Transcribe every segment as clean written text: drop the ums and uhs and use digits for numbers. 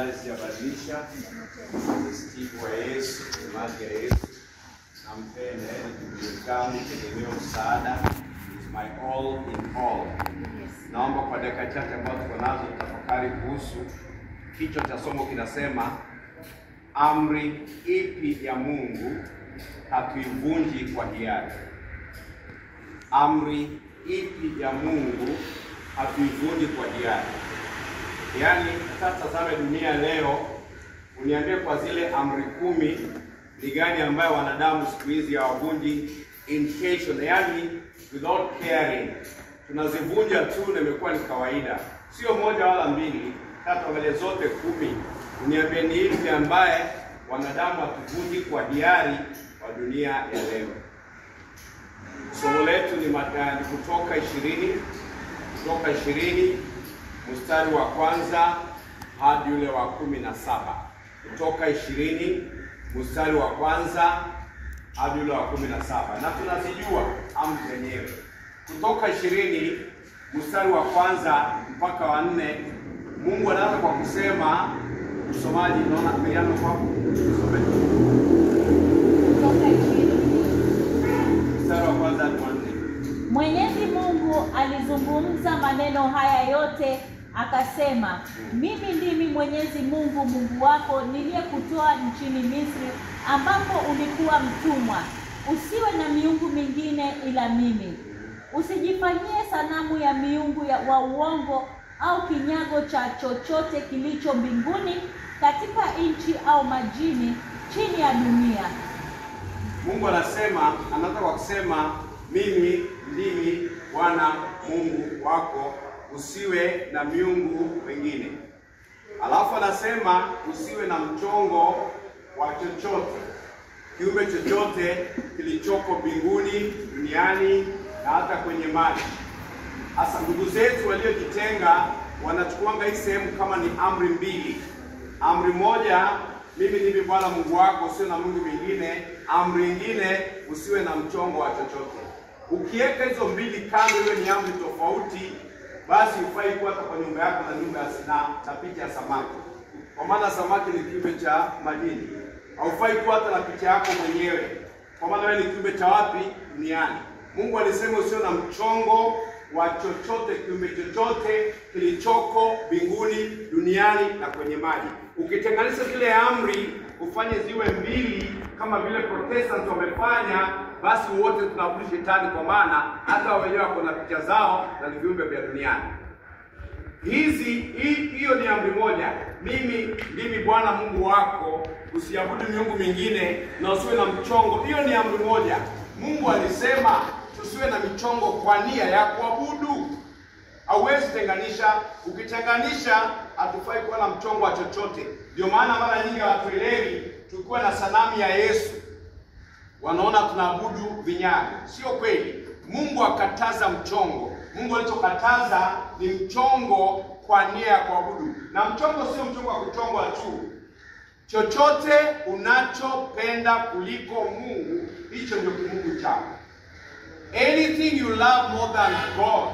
yale, sijabadilisha. Ni Steve wa Yesu, msemaji ya Yesu. Nampenda, ni kipenzi changu, tegemeo, msaada. Is my all in all. Naomba kwa dakika chache ambazo tuko nazo tutafakari kuhusu kichwa cha somo kinasema, amri ipi ya Mungu hatuivunji kwa hiari? Amri ipi ya Mungu hatuivunji kwa hiari? Yaani, sasa tazame dunia leo, uniambie kwa zile amri 10 ni gani ambayo wanadamu siku hizi hawavunji intention, yaani without caring. Tunazivunja tu na imekuwa ni kawaida. Sio moja wala mbili, tatu, angalia zote 10. Uniambie ni ipi ambaye wanadamu hatuvunji kwa hiari wa dunia ya leo. Somo letu ni Kutoka 20, Kutoka 20 mstari wa kwanza hadi ule wa 17. Kutoka 20 mstari wa kwanza hadi ule wa 17. Na tunazijua amri zenyewe. Kutoka 20 mstari wa kwanza mpaka wa 4, Mungu anaanza kwa kusema, msomaji naona Miriam kwako, usome. Kutoka 20 mstari wa kwanza hadi wa 4. Mwenyezi Mungu alizungumza maneno haya yote akasema, mimi ndimi Mwenyezi Mungu Mungu wako niliyekutoa nchini Misri ambapo ulikuwa mtumwa. Usiwe na miungu mingine ila mimi. Usijifanyie sanamu ya miungu wa uongo au kinyago cha chochote kilicho mbinguni, katika nchi au majini, chini ya dunia. Mungu anasema, anaanza kwa kusema, mimi ndimi Bwana Mungu wako, usiwe na miungu wengine. Alafu anasema usiwe na mchongo wa chochote, kiumbe chochote kilichoko mbinguni, duniani na hata kwenye maji. Hasa ndugu zetu waliojitenga wanachukuanga hii sehemu kama ni amri mbili. Amri moja, mimi ndimi Bwana Mungu wako, usiwe na mungu mwingine. Amri nyingine, usiwe na mchongo wa chochote. Ukiweka hizo mbili kando, iwe ni amri tofauti, basi hufai kuwa hata kwa nyumba yako na nyumba ya na picha ya samaki. Kwa maana samaki ni kiumbe cha majini. Haufai kuwa hata na picha yako mwenyewe. Kwa maana wewe ni kiumbe cha wapi? Duniani. Mungu alisema usiwe na mchongo wa chochote, kiumbe chochote kilichoko mbinguni, duniani na kwenye maji. Ukitenganisha zile amri ufanye ziwe mbili kama vile Protestant wamefanya, basi wote tunaabudu shetani, kwa maana hata wenyewe wako na picha zao na ni viumbe vya duniani. Hiyo ni amri moja. Mimi ndimi Bwana Mungu wako, usiabudu miungu mingine na usiwe na mchongo. Hiyo ni amri moja. Mungu alisema tusiwe na michongo kwa nia ya kuabudu. Hauwezi tenganisha. Ukitenganisha hatufai kuwa na mchongo wa chochote. Ndio maana mara nyingi hawatuelewi tukiwa na sanamu ya Yesu wanaona tunaabudu vinyago. Sio kweli. Mungu akataza mchongo. Mungu alichokataza ni mchongo kwa nia ya kuabudu. Na mchongo sio mchongo wa kuchongwa tu. Chochote unachopenda kuliko Mungu, hicho ndio kimungu chako. Anything you love more than God,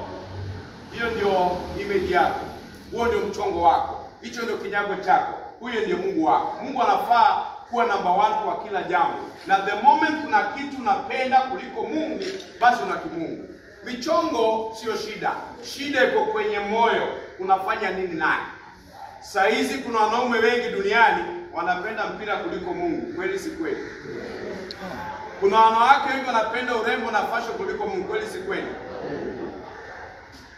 hiyo ndio image yako. Huo ndio mchongo wako. Hicho ndio kinyago chako. Huyo ndio Mungu wako. Mungu anafaa kuwa number 1 kwa kila jambo. Na the moment kuna kitu unapenda kuliko Mungu, basi una kimungu. Michongo sio shida. Shida iko kwenye moyo. Unafanya nini naye? Saa hizi kuna wanaume wengi duniani wanapenda mpira kuliko Mungu. Kweli si kweli? Kuna wanawake wengi wanapenda urembo na fashion kuliko Mungu. Kweli si kweli?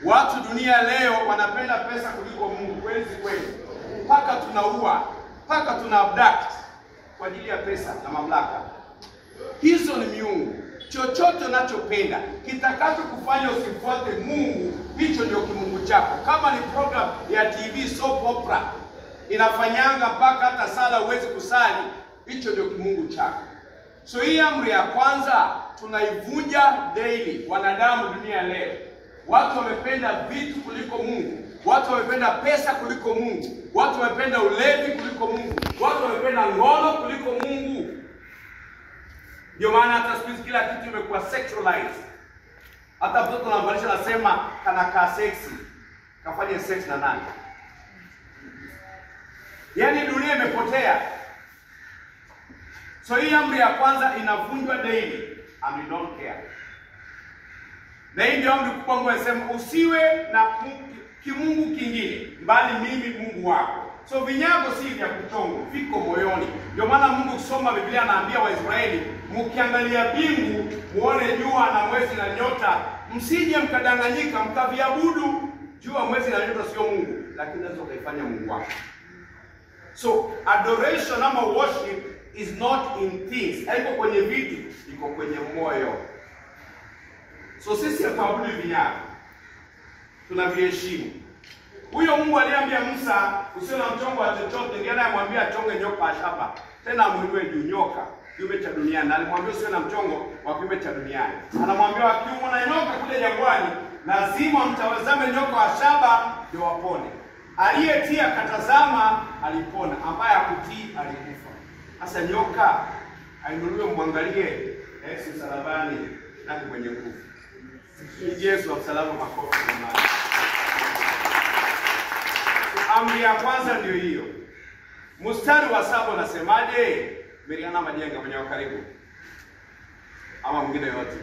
Watu dunia leo wanapenda pesa kuliko Mungu. Kweli si kweli? Paka tunaua, paka tuna abduct kwa ajili ya pesa na mamlaka. Hizo ni miungu. Chochote unachopenda kitakacho kufanya usifuate Mungu, hicho ndio kimungu chako. Kama ni program ya TV soap opera inafanyanga mpaka hata sala huwezi kusali, hicho ndio kimungu chako. So hii amri ya kwanza tunaivunja daily. Wanadamu dunia leo, watu wamependa vitu kuliko Mungu, watu wamependa pesa kuliko Mungu, watu wamependa ulevi kuliko Mungu, watu wamependa ngono kuliko Mungu. Ndio maana hata siku hizi kila kitu imekuwa sexualized. Hata mtoto anamvalisha anasema kana ka sexy. Kafanye sex na nani? Yaani imepotea. So hii amri ya kwanza inavunjwa daily and we don't care. Na hii ndio amri kubwa Mungu anasema usiwe na kimungu kingine mbali mimi Mungu wako. So vinyago si vya kuchongwa, viko moyoni. Ndio maana Mungu kusoma Biblia anaambia Waisraeli, mkiangalia mbingu muone jua na mwezi na nyota, msije mkadanganyika mkaviabudu. Jua, mwezi na nyota sio Mungu, lakini unaweza ukaifanya Mungu wako. So adoration ama worship is not in things, haiko kwenye vitu, iko kwenye moyo. So sisi hatuabudu vinyago, tunaviheshimu. Huyo Mungu aliambia Musa usiwe na mchongo wa chochote, ndiye anayemwambia achonge nyoka wa shaba, tena amuinue juu, nyoka kiumbe cha duniani. Alimwambia usiwe na mchongo wa kiumbe cha duniani. Anamwambia wakiumwa na nyoka kule jangwani, lazima mtawazame nyoka wa shaba ndio wapone. Aliyetia akatazama alipona, ambaye hakutii alikufa. Sasa nyoka ainuliwe, mwangalie Yesu msalabani, nani mwenye nguvu? Yesu msalaba, makofi jamani. Amri ya kwanza ndio hiyo. Mstari wa 7 unasemaje? Miriana Majenga mwenye karibu ama mwingine yote.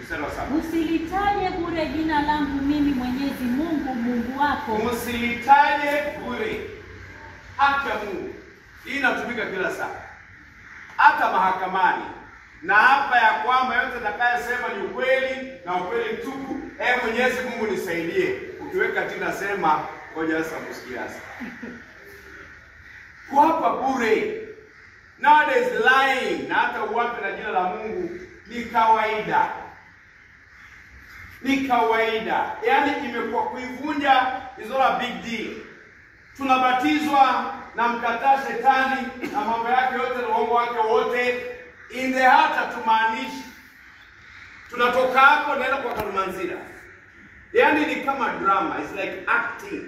Mstari wa 7. Usilitaje bure jina langu mimi Mwenyezi Mungu Mungu wako. Usilitaje bure. Haki ya Mungu. Hii inatumika kila saa. Hata mahakamani. Na hapa ya kwamba yote atakayesema ni ukweli na ukweli mtupu, Mwenyezi Mungu nisaidie. Ukiweka tena sema ngoja sasa msikiasa. Kuapa bure. Nowadays lying na hata uwape na jina la Mungu ni kawaida. Ni kawaida. Yaani imekuwa kuivunja is not a big deal. Tunabatizwa na mkataa shetani na mambo yake yote na uongo wake wote. In the heart hatumaanishi. Tunatoka hapo naenda kwa Kalumanzira. Yaani ni kama drama, it's like acting.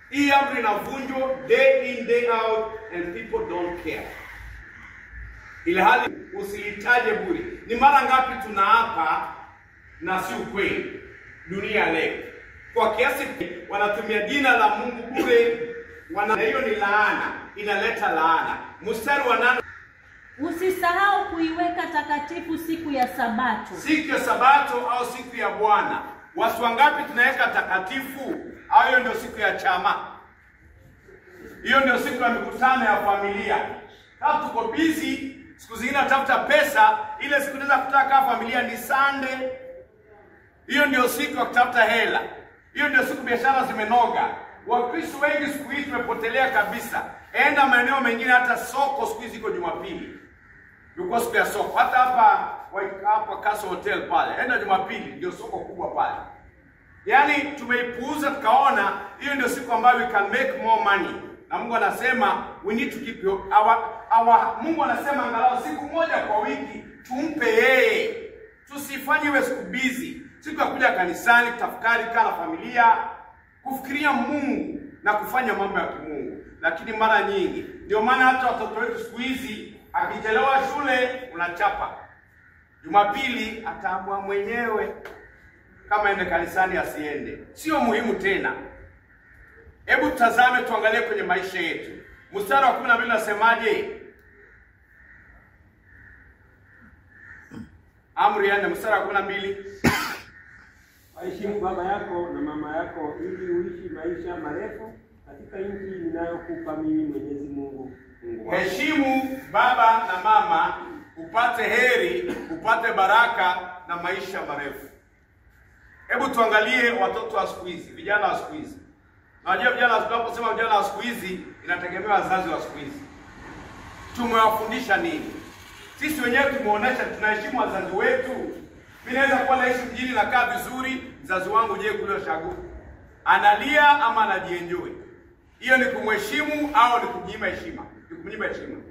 Hii amri inavunjwa day in day out and people don't care. Ile hali usilitaje bure. Ni mara ngapi tunaapa na si ukweli dunia leo? Kwa kiasi wanatumia jina la Mungu bure, na hiyo ni laana, inaleta laana. Mstari wa 8. Usisahau kuiweka takatifu siku ya Sabato. Siku ya Sabato au siku ya Bwana. Watu wangapi tunaweka takatifu? Au hiyo ndio siku ya chama? Hiyo ndio siku ya mikutano ya familia. Kama tuko busy, siku zingine tafuta pesa, ile siku tunaweza kutaka familia ni Sunday. Hiyo ndio siku ya kutafuta hela. Hiyo ndio siku biashara zimenoga. Wakristo wengi siku hizi tumepotelea kabisa. Enda maeneo mengine hata soko siku hizi iko Jumapili. Yuko siku ya soko. Hata hapa hapa Castle Hotel pale. Enda Jumapili ndio soko kubwa pale. Yaani tumeipuuza tukaona hiyo ndio siku ambayo we can make more money. Na Mungu anasema we need to keep your, our Mungu anasema angalau siku moja kwa wiki tumpe yeye. Tusifanye iwe siku busy. Siku ya kuja kanisani, kutafakari, kaa na familia, kufikiria Mungu na kufanya mambo ya kimungu. Lakini mara nyingi ndio maana hata watoto wetu siku hizi akichelewa shule unachapa. Jumapili ataamua mwenyewe kama ende kanisani asiende. Sio muhimu tena. Hebu tazame tuangalie kwenye maisha yetu. Mstari wa 12 unasemaje? Amri ya 4 mstari wa 12. Waheshimu baba yako na mama yako ili uishi maisha marefu katika nchi ninayokupa mimi Mwenyezi Mungu. Heshimu baba na mama upate heri, upate baraka na maisha marefu. Hebu tuangalie watoto wa siku hizi, vijana wa siku hizi. Unajua vijana, tunaposema vijana wa siku hizi inategemea wazazi wa siku hizi. Tumewafundisha nini? Sisi wenyewe tumeonesha tunaheshimu wazazi wetu. Mimi naweza kuwa naishi mjini na kaa vizuri, mzazi wangu je kule shagu analia ama anajienjoy? Hiyo ni kumheshimu au ni kumnyima heshima? Ni kumnyima heshima.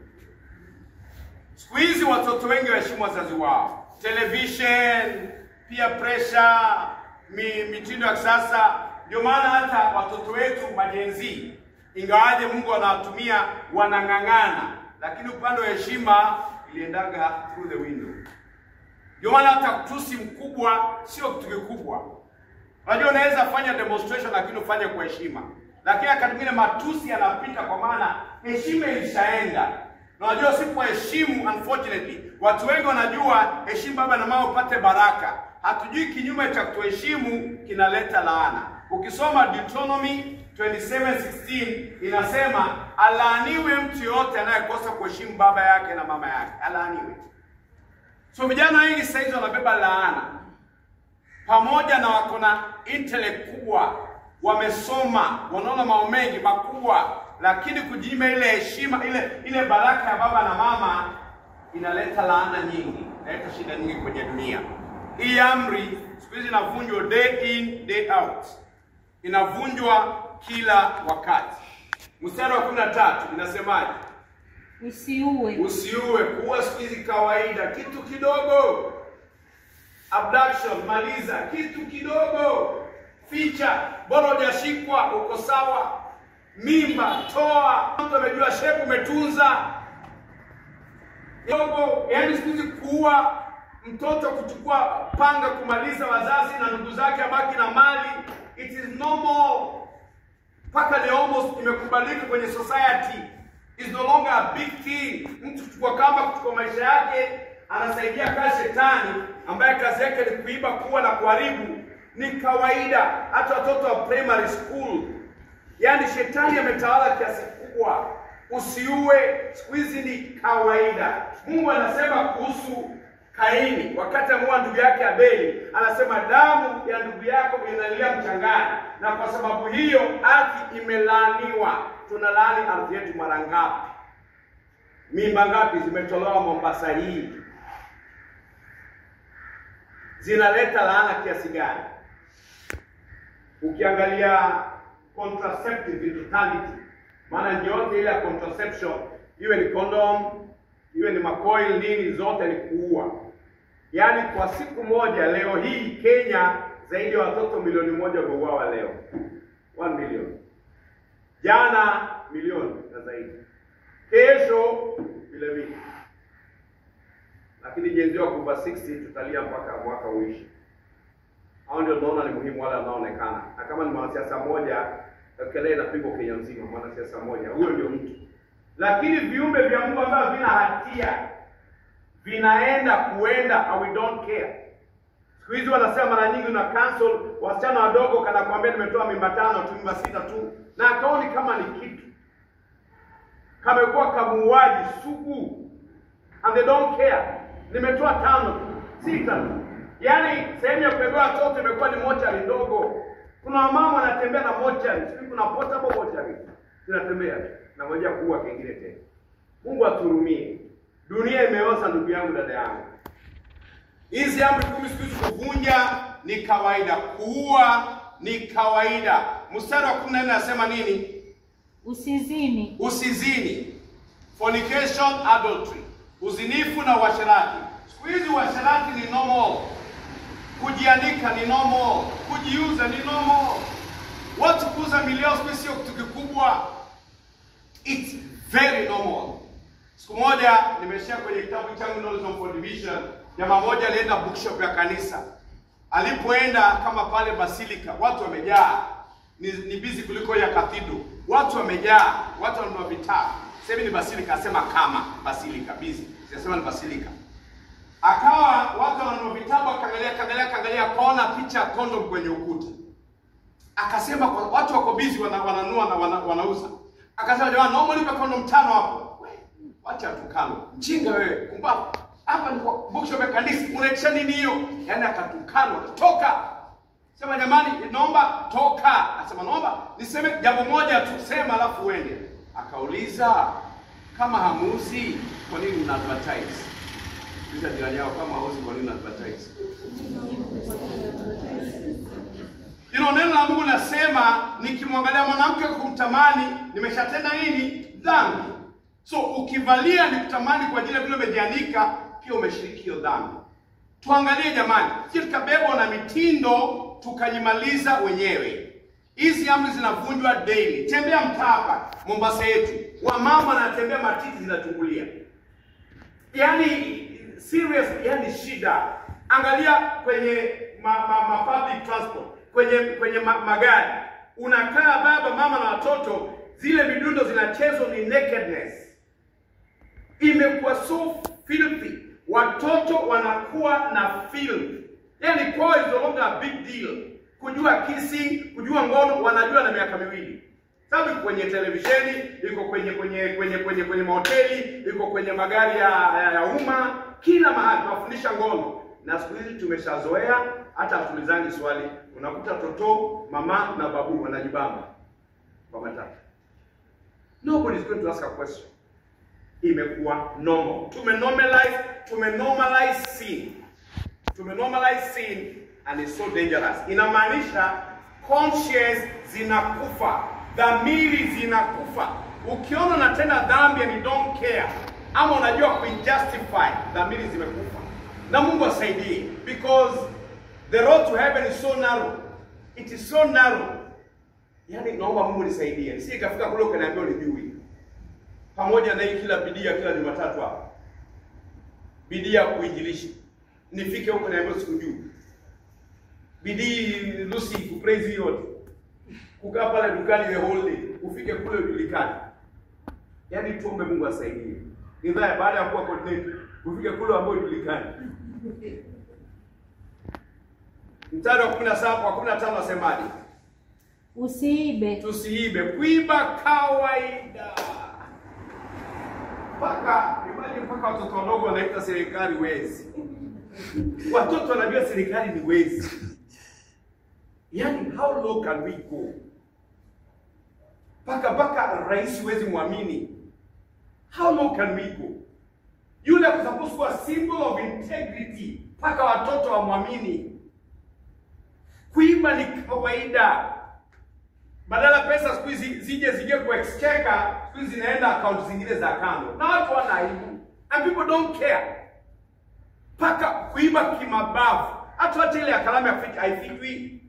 Siku hizi watoto wengi waheshimu wazazi wao. Television, peer pressure, mitindo ya kisasa. Ndio maana hata watoto wetu majenzi, ingawaje Mungu anawatumia wanang'ang'ana, lakini upande wa heshima iliendaga through the window. Ndio maana hata kutusi mkubwa sio kitu kikubwa. Unajua unaweza fanya demonstration lakini ufanye kwa heshima. Lakini wakati mwingine matusi yanapita kwa maana heshima ilishaenda. Na unajua sipoheshimu, unfortunately, watu wengi wanajua heshimu baba na mama upate baraka. Hatujui kinyume cha kutoheshimu kinaleta laana. Ukisoma Deuteronomy 27:16 inasema alaaniwe mtu yote anayekosa kuheshimu baba yake na mama yake. Alaaniwe. So vijana wengi sasa hizi wanabeba laana. Pamoja na wako na intellect kubwa, wamesoma, wanaona mambo mengi makubwa, lakini kujinyima ile heshima, ile baraka ya baba na mama inaleta laana nyingi, inaleta shida nyingi kwenye dunia. Hii amri siku hizi inavunjwa day in day out. Inavunjwa kila wakati. Mstari wa 13 inasemaje? Usiue. Usiue. Kuua siku hizi kawaida, kitu kidogo. Abduction, maliza, kitu kidogo. Ficha, bora hujashikwa, uko sawa. Mimba, toa. Mtu amejua shepu, umetunza. Kidogo, yaani siku hizi kuua mtoto, kuchukua panga kumaliza wazazi na ndugu zake abaki na mali, it is normal. Paka ni almost imekubalika kwenye society. It's no longer a big thing. Mtu kuchukua kamba, kuchukua maisha yake, anasaidia kazi shetani ambaye kazi yake ni kuiba, kuua na kuharibu. Ni kawaida hata watoto wa primary school. Yaani shetani ametawala kiasi kubwa. Usiue siku hizi ni kawaida. Mungu anasema kuhusu Kaini wakati amuua ndugu yake Abeli, anasema damu ya ndugu yako inalia mchangani, na kwa sababu hiyo ardhi imelaaniwa. Tunalaani ardhi yetu mara ngapi? Mimba ngapi zimetolewa Mombasa hii? Zinaleta laana kiasi gani? Ukiangalia contraceptive in totality, maana yote ile ya contraception, iwe ni condom, iwe ni macoil, nini, zote ni kuua. Yaani kwa siku moja leo hii Kenya zaidi ya watoto 1 milioni wameuawa leo. 1 million. Jana milioni na zaidi. Kesho vile vile. Lakini Gen Z wa over 60 tutalia mpaka mwaka uishi. Hao ndio naona ni muhimu, wale wanaonekana. Na kama ni mwanasiasa mmoja, kelele inapigwa Kenya nzima, mwanasiasa mmoja, huyo ndio mtu. Lakini viumbe vya Mungu ambavyo vina hatia vinaenda kuenda, and we don't care. Siku hizi wanasema mara nyingi una cancel wasichana wadogo, kana kuambia nimetoa mimba 5 tu, mimba 6 tu, na akaoni kama ni kitu. Kamekuwa kamuuaji sugu, and they don't care. Nimetoa 5 tu, 6 tu. Yaani sehemu ya kubebea watoto imekuwa ni mochari ndogo. Kuna wamama wanatembea na mochari, siku kuna portable mochari zinatembea tu, na ngoja kuua kingine tena. Mungu atuhurumie. Dunia imeoza ndugu yangu, dada yangu. Hizi amri 10 siku hizi kuvunja ni kawaida, kuua ni kawaida. Mstari wa 14 anasema nini? Usizini. Usizini. Fornication, adultery. Uzinifu na uasherati. Siku hizi uasherati ni normal. Kujianika ni normal. Kujiuza ni normal. Watu kuuza milioni siku hizi sio kitu kikubwa. It's very normal. Siku moja nimeshare kwenye kitabu changu Knowledge of Division, jamaa moja alienda bookshop ya kanisa. Alipoenda kama pale Basilica, watu wamejaa. Ni busy kuliko ya cathedral. Watu wamejaa, watu wanunua vitabu. Sasa ni Basilica, asema kama Basilica busy. Sisema ni Basilica. Akawa watu wanunua vitabu, akaangalia kaona picha ya condom kwenye ukuta. Akasema watu wako busy wananunua na wanauza. Akasema jamani, naomba nipe condom 5 hapo. Wacha tukano. Mjinga wewe, kumbavu. Hapa ni bookshop ya kanisa, unaitisha nini hiyo? Yaani akatukano, toka. Sema jamani, naomba toka. Asema naomba niseme jambo moja tu, sema alafu uende. Akauliza kama hamuuzi kwa nini mna advertise? Uliza jirani yao kama hauzi kwa nini advertise? You know, neno la Mungu nasema nikimwangalia mwanamke kumtamani nimeshatenda nini? Dhambi. So ukivalia ni kutamani kwa ajili ya vile umejianika, pia umeshiriki hiyo dhambi. Tuangalie jamani, sisi tukabebwa na mitindo tukajimaliza wenyewe. Hizi amri zinavunjwa daily. Tembea mtaa hapa Mombasa yetu, wamama wanatembea matiti zinachungulia. Yaani serious, yani shida. Angalia kwenye ma public transport, kwenye magari. Unakaa baba, mama na watoto, zile midundo zinachezwa ni nakedness. Imekuwa so filthy. Watoto wanakuwa na filth. Yani kwao is no longer a big deal. Kujua kissing, kujua ngono, wanajua na miaka 2. Sababu iko kwenye televisheni, iko kwenye mahoteli, iko kwenye magari ya umma, kila mahali tunafundisha ngono. Na siku hizi tumeshazoea, hata hatulizani swali. Unakuta toto, mama na babu wanajibamba kwa matatu. Nobody is going to ask a question. Imekuwa normal. Tumenormalize sin. Tumenormalize sin and it's so dangerous. Inamaanisha conscience zinakufa, dhamiri zinakufa. Ukiona unatenda dhambi and you don't care, ama unajua kujustify, dhamiri zimekufa. Na Mungu asaidie, because the road to heaven is so narrow. It is so narrow. Yani naomba Mungu nisaidie. Nisije kafika kule ukaniambia unijui. Pamoja na hii kila bidii ya kila Jumatatu hapa, bidii ya kuinjilisha, nifike huko niambiwe sikujui. Bidii Lucy kupraise yote, kukaa pale dukani the whole day, ufike kule ujulikane. Yani tuombe Mungu asaidie. Idhaa baada ya kuwa coordinator, ufike kule ambao ujulikane. Mstari wa 17 wa 15 nasemaje? Usiibe. Tusiibe. Kuiba kawaida. Mpaka imagine mpaka watoto wadogo wanaita serikali wezi. Watoto wanajua serikali ni wezi. Yani how low can we go? Mpaka rais wezi muamini. How low can we go? Yule supposed kuwa symbol of integrity, mpaka watoto wamwamini. Kuiba ni kawaida. Badala pesa siku hizi zije kwa exchequer, siku hizi zinaenda account zingine za kando. Na watu wana aibu. And people don't care. Paka kuiba kimabavu. Hata ile ya kalamu ya Afrika haifikwi.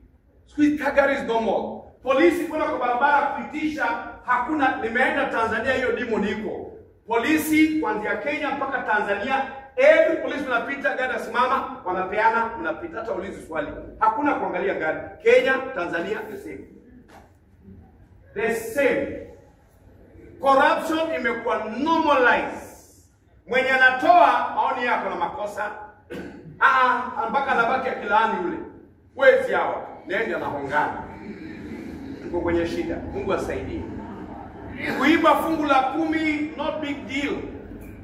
Siku hizi tagari is normal. Polisi kwenda kwa barabara kuitisha hakuna. Nimeenda Tanzania, hiyo demo niko. Polisi kuanzia Kenya mpaka Tanzania, every polisi unapita, gari simama, wanapeana, mnapita, hata ulizi swali. Hakuna kuangalia gari. Kenya, Tanzania the same. The same. Corruption imekuwa normalized. Mwenye anatoa maoni yako na makosa, mpaka anabaki akilaani yule. Wezi hawa, nenda anahongana. Tuko kwenye shida. Mungu asaidie. Kuiba fungu la 10 not big deal.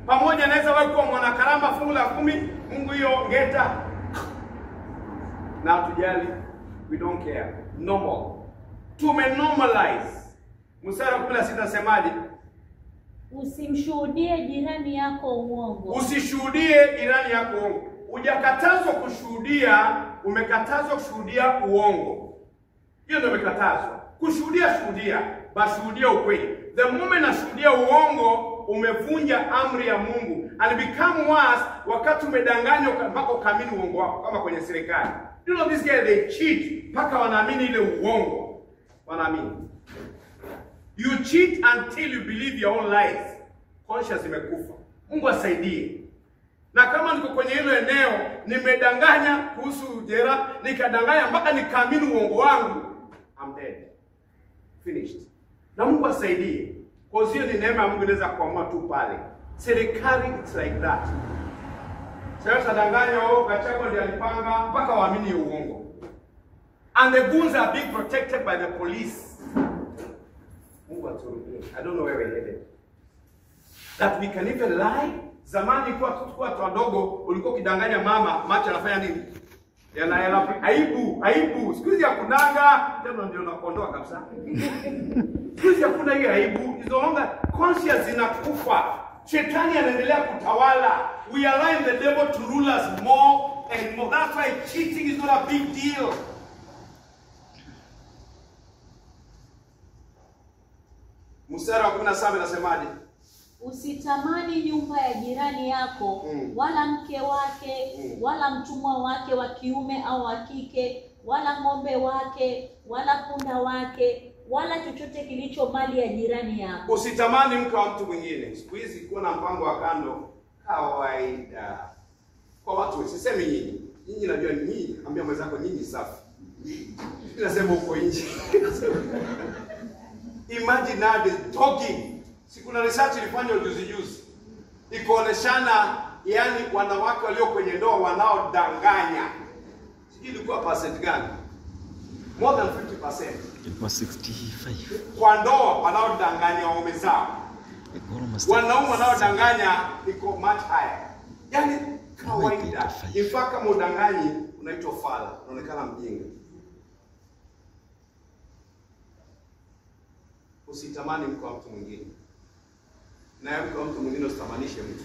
Pamoja naweza wewe kuwa mwanakarama fungu la 10, Mungu hiyo ngeta. Na hatujali, we don't care. Normal. Tumenormalize. Mstari wa 16 nasemaje? Usimshuhudie jirani yako uongo. Usishuhudie jirani yako uongo. Hujakatazwa kushuhudia, umekatazwa kushuhudia uongo. Hiyo ndio umekatazwa. Kushuhudia, shuhudia, bashuhudia ukweli. The moment nashuhudia uongo, umevunja amri ya Mungu. And become worse wakati umedanganywa mpaka ukaamini uongo wako, kama kwenye serikali. You know this guy, they cheat mpaka wanaamini ile uongo. Wanaamini. You cheat until you believe your own lies. Conscience imekufa. Mungu asaidie. Na kama niko kwenye hilo eneo, nimedanganya kuhusu jera, nikadanganya mpaka nikaamini uongo wangu, I'm dead. Finished. Na Mungu asaidie. Kwa hiyo ni neema ya Mungu inaweza kuamua tu pale. Serikali it's like that. Sasa danganya wao, Gachagua ndiye alipanga mpaka waamini uongo. And the goons are being protected by the police. Mungu atuhurumie. I don't know where we're headed. That we can even lie. Zamani kwa watu wadogo ulikuwa ukidanganya mama, macho anafanya nini? Yana aibu, aibu. Siku hizi hakunanga, tena ndio nakuondoa kabisa. Siku hizi hakuna hiyo aibu. It's no longer conscience zinakufa. Shetani anaendelea kutawala. We allow the devil to rule us more and more. That's why cheating is not a big deal. Mstari wa 17 nasemaje? Usitamani nyumba ya jirani yako, wala mke wake, wala mtumwa wake wa kiume au wa kike, wala ng'ombe wake, wala punda wake, wala chochote kilicho mali ya jirani yako. Usitamani mke wa mtu mwingine. Siku hizi kuwa na mpango wa kando kawaida. Kwa watu, sisemi nyinyi. Nyinyi najua ni nyinyi, ambia mwenzako nyinyi safi. Nasema huko nje. Imagine nowadays talking. Si kuna research ilifanywa juzi juzi ikaoneshana, yani wanawake walio kwenye ndoa wanaodanganya, sijui ilikuwa percent gani, more than 50% Ilikuwa 65. kwa ndoa wanaodanganya waume zao. Almost Wanaume wanaodanganya iko much higher. Yani kawaida. In fact, kama udanganyi unaitwa fala, unaonekana mjinga. Usitamani mke wa mtu mwingine, na mke wa mtu mwingine usitamanishe mtu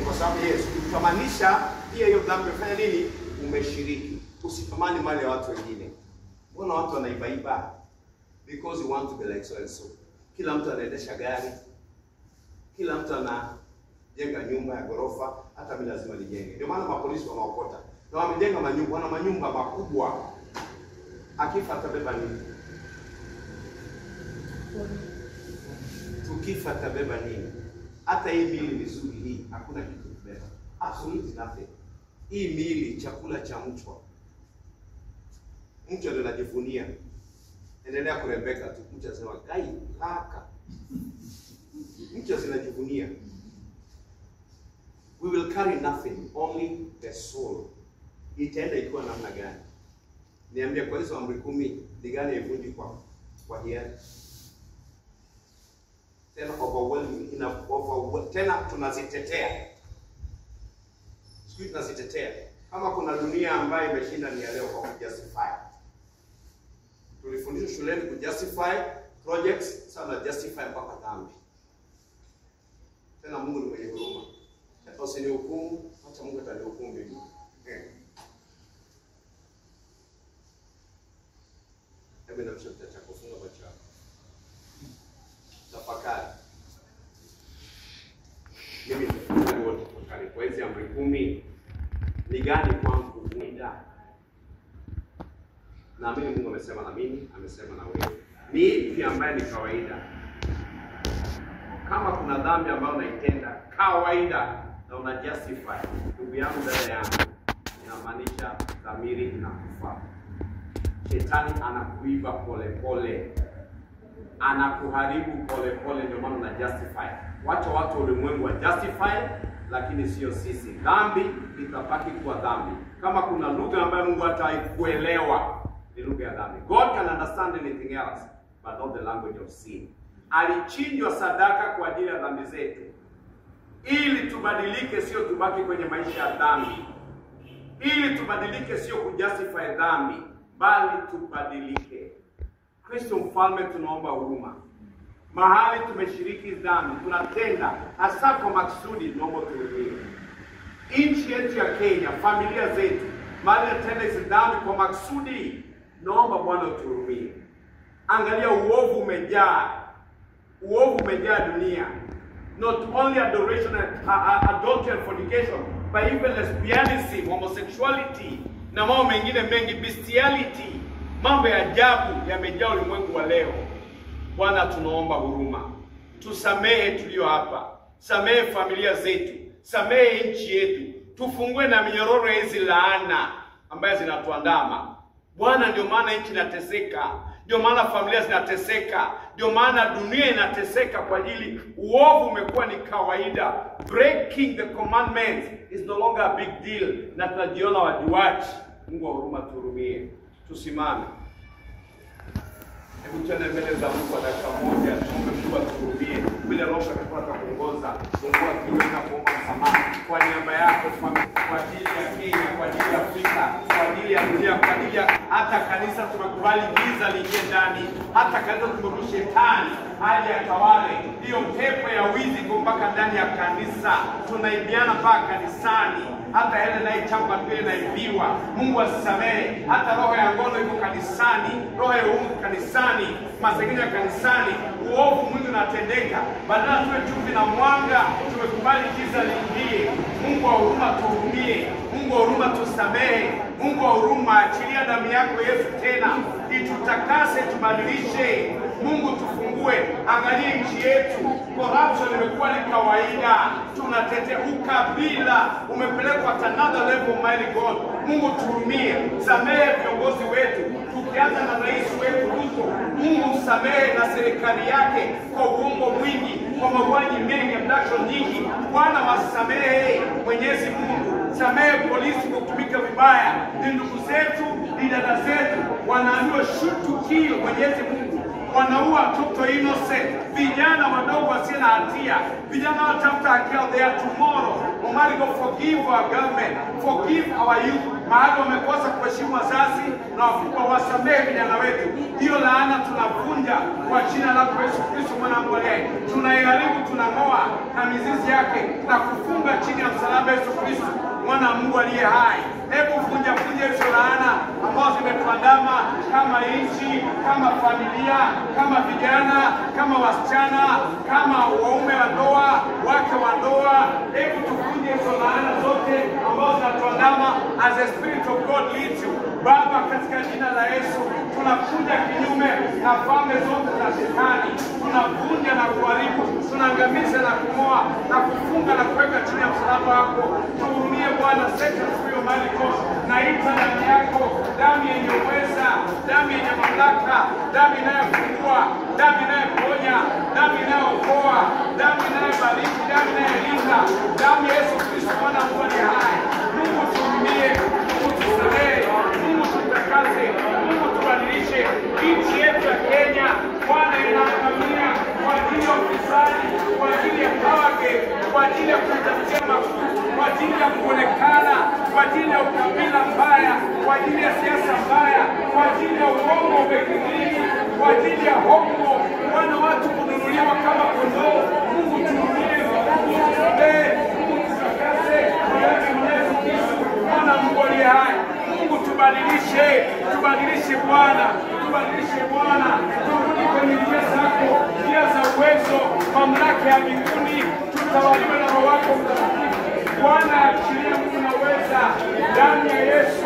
kwa sababu Yesu ukitamanisha pia hiyo dhambi umefanya nini? Umeshiriki. Usitamani mali ya watu wengine. Mbona watu wanaibaiba? Because you want to be like so and so. Kila mtu anaendesha gari, kila mtu anajenga nyumba ya ghorofa, hata mimi lazima nijenge. Ndio maana mapolisi wanaokota na wamejenga manyumba, wana manyumba makubwa. Akifa atabeba nini? Tukifa atabeba nini? Hata hii miili mizuri hii, hakuna kitu kubeba, absolutely nothing. Hii miili chakula cha mchwa, mchwa ndio anajivunia. Endelea kurembeka tu, mchwa anasema kai kaka, mchwa zinajivunia. We will carry nothing, only the soul. Itaenda ikiwa namna gani? Niambie, kwa hizo amri 10 ni gani haivunji kwa hiari? Tena overwhelming, tena tunazitetea. Siku tunazitetea. Kama kuna dunia ambayo imeshinda ni ya leo kwa kujustify. Tulifundishwa shuleni kujustify projects, sasa na justify mpaka dhambi. Tena Mungu ni mwenye huruma. Usinihukumu, acha Mungu atanihukumu mimi. Hebu namsha kufunga macho yako. Tafakari. Mimi nitafakari kwa hizi amri 10 ni gani kwangu muda? Naamini Mungu amesema na mimi, amesema na wewe. Ni ipi ambaye ni kawaida? Kama kuna dhambi ambayo unaitenda kawaida na una justify, ndugu yangu, dada yangu, inamaanisha dhamiri inakufa. Shetani anakuiba pole pole, anakuharibu pole pole, ndio maana una justify. Wacha watu ulimwengu wa justify, lakini sio sisi. Dhambi itabaki kuwa dhambi. Kama kuna lugha ambayo Mungu hataikuelewa ni lugha ya dhambi. God can understand anything else but not the language of sin. Alichinjwa sadaka kwa ajili ya dhambi zetu ili tubadilike, sio tubaki kwenye maisha ya dhambi. Ili tubadilike, sio kujustify dhambi, bali tubadilike. Kristo Mfalme, tunaomba huruma. Mahali tumeshiriki dhambi, tunatenda hasa kwa makusudi, tunaomba tuhurumie. Nchi yetu ya Kenya, familia zetu, mahali tunatenda hizi dhambi kwa makusudi, naomba Bwana utuhurumie. Angalia, uovu umejaa. Uovu umejaa dunia. Not only adoration and adultery and fornication, but even lesbianism, homosexuality na mambo mengine mengi, bestiality. Mambo ya ajabu yamejaa ulimwengu wa leo. Bwana, tunaomba huruma. Tusamehe tulio hapa. Samehe familia zetu. Samehe nchi yetu. Tufungue na minyororo hizi laana ambazo zinatuandama. Bwana, ndio maana nchi inateseka. Ndio maana familia zinateseka. Ndio maana dunia inateseka, kwa ajili uovu umekuwa ni kawaida. Breaking the commandments is no longer a big deal, na tunajiona wajuaji. Mungu wa huruma, tuhurumie. Tusimame. Hebu tuende mbele za Mungu kwa dakika moja, tuombe Mungu atuhurumie. Vile Roho Mtakatifu atakuongoza, Mungu akiweza kuomba msamaha kwa niaba yako, kwa ajili ya Kenya, kwa ajili ya Afrika, kwa ajili ya dunia, kwa ajili ya hata kanisa. Tumekubali giza liingie ndani, hata kanisa tumekubali shetani hali ya tawale. Hiyo pepo ya wizi iko mpaka ndani ya kanisa, tunaibiana mpaka kanisani. Hata hela inayechangwa pia inaibiwa. Mungu asisamehe. Hata roho ya ngono iko kanisani, roho ya uungu kanisani, masengenyo ya kanisani, uovu mwingi unatendeka. Badala tuwe chumvi na mwanga, tumekubali giza liingie. Mungu wa huruma tuhurumie. Mungu wa huruma tusamehe. Mungu wa huruma, achilia damu yako Yesu tena itutakase, tubadilishe. Mungu tufungue, angalie nchi yetu, corruption imekuwa Umekuwa ni kawaida, tunatetea ukabila, umepelekwa at another level. Mighty God, Mungu tuhurumie, samehe viongozi wetu, tukianza na rais wetu Ruto. Mungu msamehe na serikali yake kwa uongo mwingi, kwa mauaji mengi, abduction nyingi. Bwana wasamehe, Mwenyezi Mungu samehe polisi kwa kutumika vibaya. Ni ndugu zetu, ni dada zetu, wanaambiwa shoot to kill. Mwenyezi Mungu, wanaua watoto innocent, vijana wadogo wasio na hatia, vijana watafuta haki yao, they are tomorrow. Almighty God, forgive our government, forgive our youth. Mahali wamekosa kuheshimu wazazi na wakubwa, wasamehe vijana wetu. Hiyo laana tunavunja kwa jina lako Yesu Kristo mwana wa Mungu aliye. Tunaiharibu, tunang'oa na mizizi yake na kufunga chini ya msalaba Yesu Kristo mwana wa Mungu aliye hai. Hebu vunja vunja hizo laana ambazo zimetuandama kama nchi, kama familia, kama vijana, kama wasichana, kama waume wa ndoa, wake wa ndoa. Hebu tuvunje hizo laana zote ambazo zinatuandama as the Spirit of God leads you. Baba, katika jina la Yesu tunakuja kinyume na falme zote za shetani, tunavunja na kuharibu, tunaangamiza na kung'oa na kufunga na kuweka chini ya msalaba wako. Tuhurumie Bwana, set us free, Almighty God. Naita damu yako, damu yenye uweza, damu yenye mamlaka, damu inayofungua, damu inayoponya, damu inayookoa, damu inayobariki, damu inayolinda, damu ya Yesu Kristo mwana wa Mungu aliye hai. Mungu tuhurumie, Mungu tusamehe, Mungu tutakase, Mungu tubadilishe nchi yetu ya Kenya. Bwana, inaangamia kwa ajili ya ufisadi, kwa ajili ya power game, kwa ajili ya kujitafutia makuu, kwa ajili ya kuonekana, kwa ajili ya ukabila mbaya, kwa ajili ya siasa mbaya, kwa ajili ya uongo umekithiri, kwa ajili ya hongo, Bwana, watu kununuliwa kama kondoo. Mungu tuhurumie, Mungu tusamehe, Mungu tutakase kwa damu ya Yesu Kristo mwana wa Mungu aliye hai. Mungu tubadilishe, tubadilishe Bwana, tubadilishe Bwana, turudi kwenye njia zako, njia za uwezo, mamlaka ya mbinguni, tutawaliwe na Roho wako Mtakatifu. Bwana, achilia nguvu na uweza, damu ya Yesu,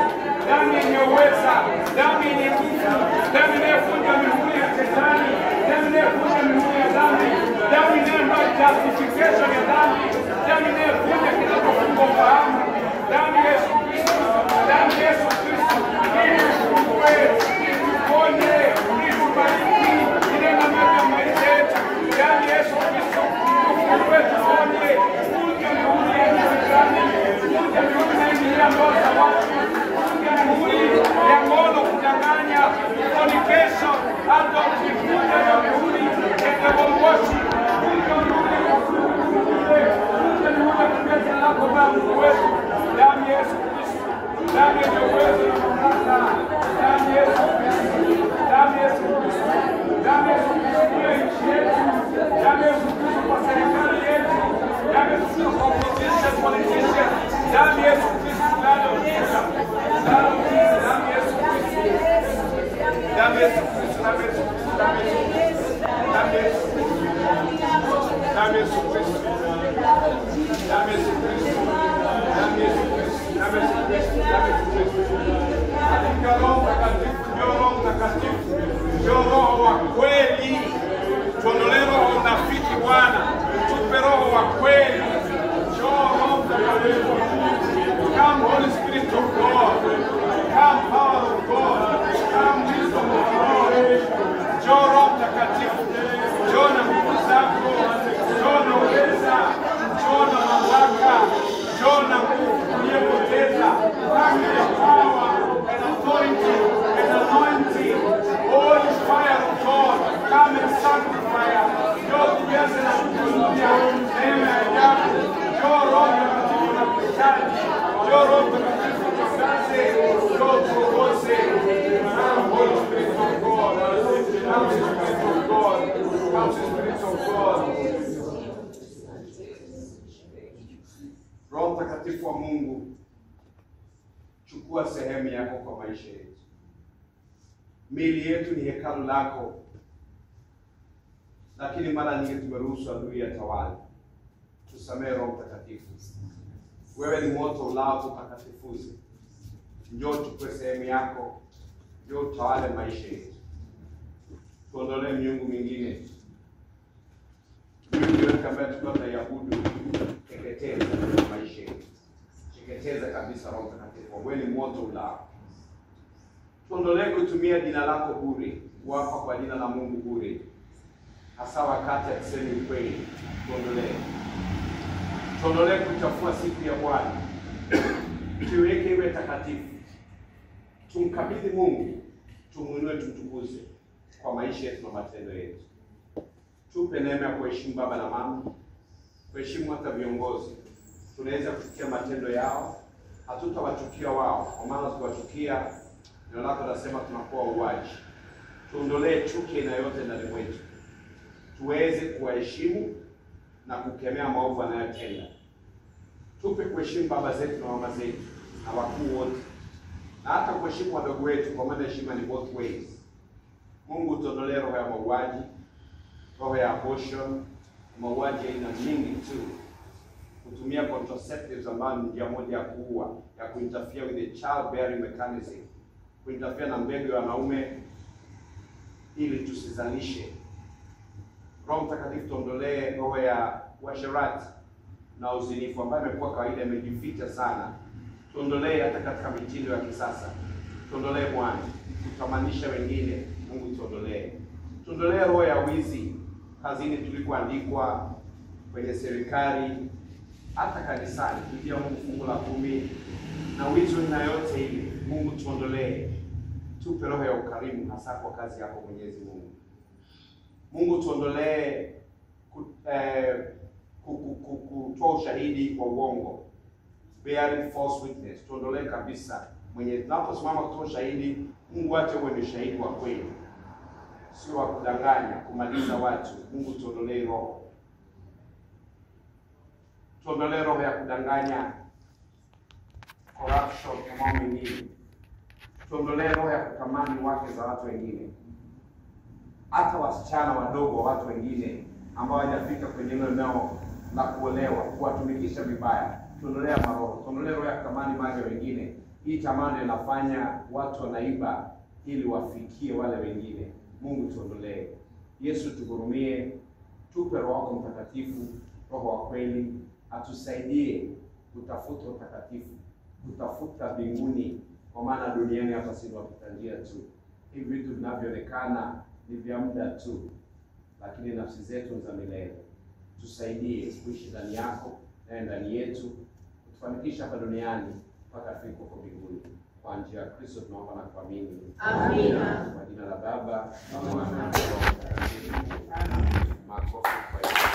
damu yenye uweza, damu yenye nguvu, damu inayovunja mihuri ya shetani, damu inayovunja mihuri ya dhambi, damu inayoondoa justification ya dhambi, damu inayovunja kinachofunga ufahamu, damu ya Yesu Kristo, damu ya Yesu Kristo, ili tufungue, ili tuponye, ili tubariki, inena mema maisha yetu. Damu ya Yesu Kristo, tufungue, tuponye, vunja mihuri ya shetani, vunja mihuri inayoingilia ndoa za watu, vunja mihuri ya ngono, kudanganya, fornication, adultery, vunja na mihuri ya devil worship, vunja mihuri ya vunja mihuri ya kutumia jina lako Baba Mungu wetu. Damu ya Yesu Kristo, damu yenye uwezo na mamlaka, damu ya Yesu Kristo, damu ya Yesu Kristo, damu ya Yesu Kristo juu ya nchi yetu, damu ya Yesu Kristo kwa serikali yetu, damu ya Yesu Kristo kwa opposition politician, damu ya Yesu Kristo, blood of Jesus, blood of Jesus, damu ya Yesu Kristo, damu ya Yesu Kristo, damu ya Yesu Kristo, damu ya Yesu Kristo, damu ya Yesu Kristo, damu ya Yesu Kristo, damu ya Yesu Kristo, damu ya Yesu Kristo, damu ya Yesu Kristo. Katika Roho Mtakatifu, ndio Roho Mtakatifu, ndio Roho wa kweli. Tuondolee roho unafiki Bwana, tupe roho wa kweli. Njoo Roho Mtakatifu, come Holy Spirit of God, come power of God, come wisdom of God. Njoo Roho Mtakatifu, njoo na nguvu zako, njoo na uweza, njoo na mamlaka, njoo na nguvu uliyopoteza. Come with power and authority and anointing. Holy fire of God, come and sanctify us. Njoo tujaze na nguvu mpya, neema ya ajabu. Njoo Roho Mtakatifu na kuhitaji. Njoo Roho Mtakatifu tujaze, njoo tuongoze. Come Holy Spirit of God, come Spirit of God, come Spirit of God. Roho Mtakatifu wa Mungu, chukua sehemu yako kwa maisha yetu. Miili yetu ni hekalu lako, lakini mara nyingi tumeruhusu adui atawale. Tusamehe Roho Mtakatifu. Wewe ni moto ulao tutakatifuze. Njoo chukue sehemu yako, njoo utawale maisha yetu. Tuondolee miungu mingine. Miungu yote ambayo ambayo tulikuwa tunaiabudu, teketeza maisha yetu. Teketeza kabisa Roho Mtakatifu. Wewe ni moto ulao. Tuondolee kutumia jina lako bure, kuapa kwa jina la Mungu bure, hasa wakati hatusemi ukweli. Tuondolee. Tuondolee kuchafua siku ya Bwana. Tuiweke iwe takatifu. Tumkabidhi Mungu, tumuinue, tumtukuze kwa maisha yetu na matendo yetu. Tupe neema ya kuheshimu baba na mama, kuheshimu hata viongozi. Tunaweza kuchukia matendo yao, hatutawachukia wao, kwa maana tukiwachukia, neno lako nasema tunakuwa wauaji. Tuondolee chuki na yote ndani mwetu, tuweze kuwaheshimu na kukemea maovu wanayotenda. Tupe kuheshimu baba zetu na mama zetu na wakuu wote, na hata kuheshimu wadogo wetu, kwa maana heshima ni both ways. Mungu, tuondolee roho ya mauaji, roho ya abortion, mauaji aina nyingi tu, kutumia contraceptives ambayo ni njia moja ya kuua, ya kuinterfere with the childbearing mechanism, kuinterfere na mbegu ya wanaume ili tusizalishe. Roho Mtakatifu, tuondolee roho ya uasherati na uzinifu ambayo imekuwa kawaida, imejificha sana. Tuondolee hata katika mitindo ya kisasa. Tuondolee Bwana kutamanisha wengine. Mungu tuondolee. Tuondolee roho ya wizi kazini tulikoandikwa, kwenye serikali, hata kanisani, kupitia Mungu fungu la 10 na wizi na yote ile. Mungu tuondolee. Tupe roho ya ukarimu hasa kwa kazi yako Mwenyezi Mungu. Mungu tuondolee kutoa ushahidi kwa uongo, bearing false witness. Tuondolee kabisa. Mwenye tunaposimama kutoa ushahidi, Mungu ache uwe ni ushahidi wa kweli, sio wa kudanganya, kumaliza watu. Mungu tuondolee roho. Tuondolee roho ya kudanganya, corruption na mambo mengine. Tuondolee roho ya kutamani wake za watu wengine, hata wasichana wadogo wa watu wengine ambao hawajafika kwenye hilo eneo la kuolewa, kuwatumikisha vibaya. Tuondolee maroho, tuondolee roho ya kutamani mali wengine. Hii tamaa inafanya watu wanaiba ili wafikie wale wengine. Mungu tuondolee. Yesu tuhurumie, tupe Roho wako Mtakatifu, Roho wa kweli, atusaidie kutafuta utakatifu, kutafuta mbinguni, kwa maana duniani hapa si wapita njia tu. Hivi vitu vinavyoonekana ni vya muda tu, lakini nafsi zetu ni za milele. Tusaidie kuishi ndani yako na ndani yetu, kutufanikisha hapa duniani mpaka tufike huko mbinguni. Kwa njia ya Kristo tunaomba na kuamini. Amina. Kwa jina la Baba na Mwana na Roho Mtakatifu. Makofi kwa Yesu.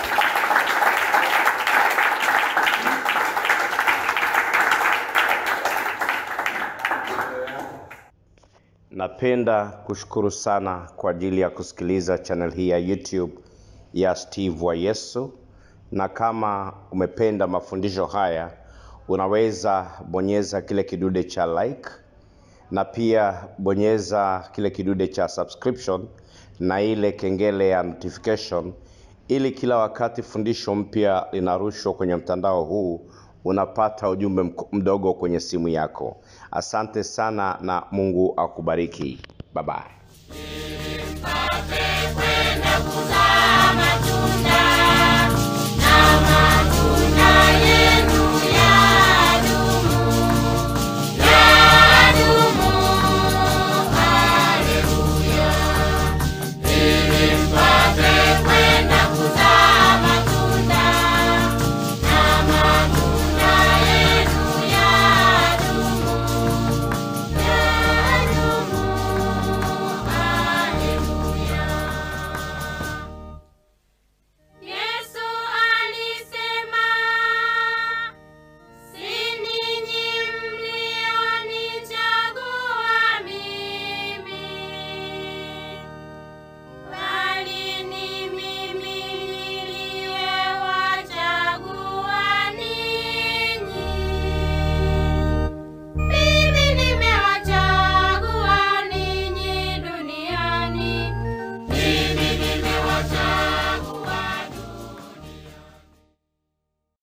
Napenda kushukuru sana kwa ajili ya kusikiliza channel hii ya YouTube ya Steve wa Yesu. Na kama umependa mafundisho haya, unaweza bonyeza kile kidude cha like, na pia bonyeza kile kidude cha subscription na ile kengele ya notification, ili kila wakati fundisho mpya linarushwa kwenye mtandao huu unapata ujumbe mdogo kwenye simu yako. Asante sana na Mungu akubariki. Bye bye.